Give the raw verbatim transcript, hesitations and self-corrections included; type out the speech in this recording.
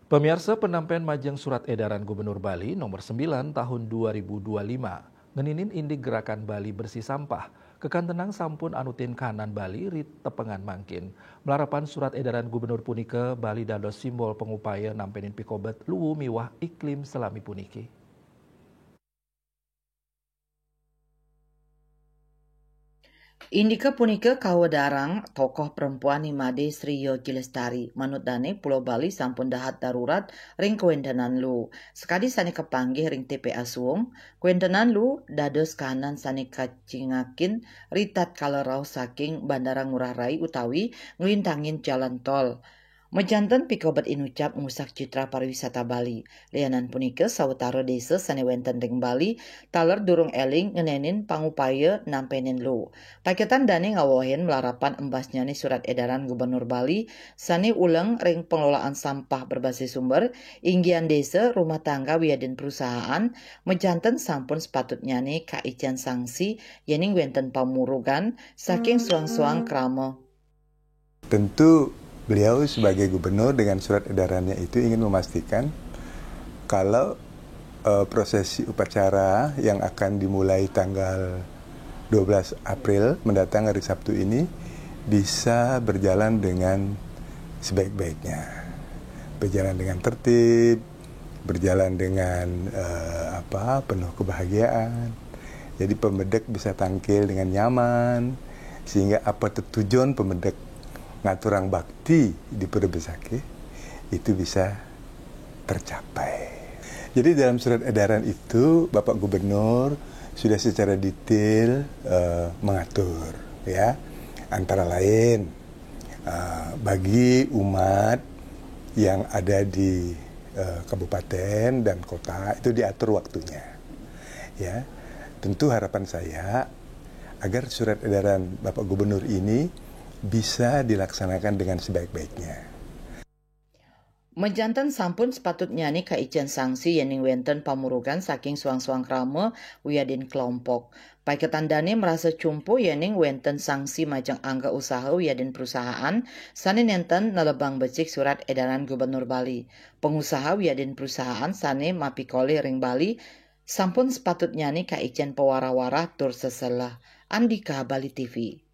Pamiarsa, panampenan majeng Surat Edaran Gubernur Bali Nomor sembilan Tahun dua ribu dua lima ngeninin indik gerakan Bali Bersih Sampah, kakantenang sampun anutin kahanan Bali ri tepengan mangkin. Malarapan surat edaran gubernur punika, Bali dados simbol pangupaya nampenin pikobet luwu miwah iklim salami puniki. Indiké punika kawedarang tokoh perempuan Ni Madé Sri Yogi Lestari. Manut dané, Pulo Bali sampun dahat darurat ring kawéntenan luwu. Sakadi sané kapanggih ring T P A Suwung, kawéntenan luwu dados kahanan sané kacingakin ritatkala rauh saking Bandara Ngurah Rai utawi nglintangin jalan tol. Majanten pikobet inucap ngusak citra pariwisata Bali. Lianan punika, sawatara désa sané wénten ring Bali taler durung éling ngenénin pangupaya nampenin luwu. Paiketan dané ngawehin malarapan embasnyané surat edaran Gubernur Bali sané uleng ring pengelolaan sampah berbasis sumber, inggihan désa, rumah tangga wiadin perusahaan, majanten sampun sepatutnyané kaicén sanksi yéning wénten pamurugan saking suang-suang krama. Tentu beliau sebagai gubernur dengan surat edarannya itu ingin memastikan kalau eh, prosesi upacara yang akan dimulai tanggal dua belas April mendatang, hari Sabtu ini, bisa berjalan dengan sebaik-baiknya. Berjalan dengan tertib, berjalan dengan eh, apa, penuh kebahagiaan. Jadi pemedek bisa tangkil dengan nyaman, sehingga apa tujuan pemedek ngaturang bakti di Pura Besakih itu bisa tercapai. Jadi dalam surat edaran itu Bapak Gubernur sudah secara detail eh, mengatur, ya, antara lain eh, bagi umat yang ada di eh, kabupaten dan kota itu diatur waktunya, ya. Tentu harapan saya agar surat edaran Bapak Gubernur ini bisa dilaksanakan dengan sebaik-baiknya. Majanten sampun sepatutnyané kaicén sanksi yéning wénten pamurugan saking suang-suang krama wiadin kelompok. Paiketan dané marasa cumpu yéning wénten sanksi majeng angga usaha wiadin perusahaan sané nénten nelebang becik surat edaran Gubernur Bali. Pengusaha wiadin perusahaan sané mapikolih ring Bali sampun sepatutnyané kaicén pawarah-warah tur seseleh. Andika, Bali T V.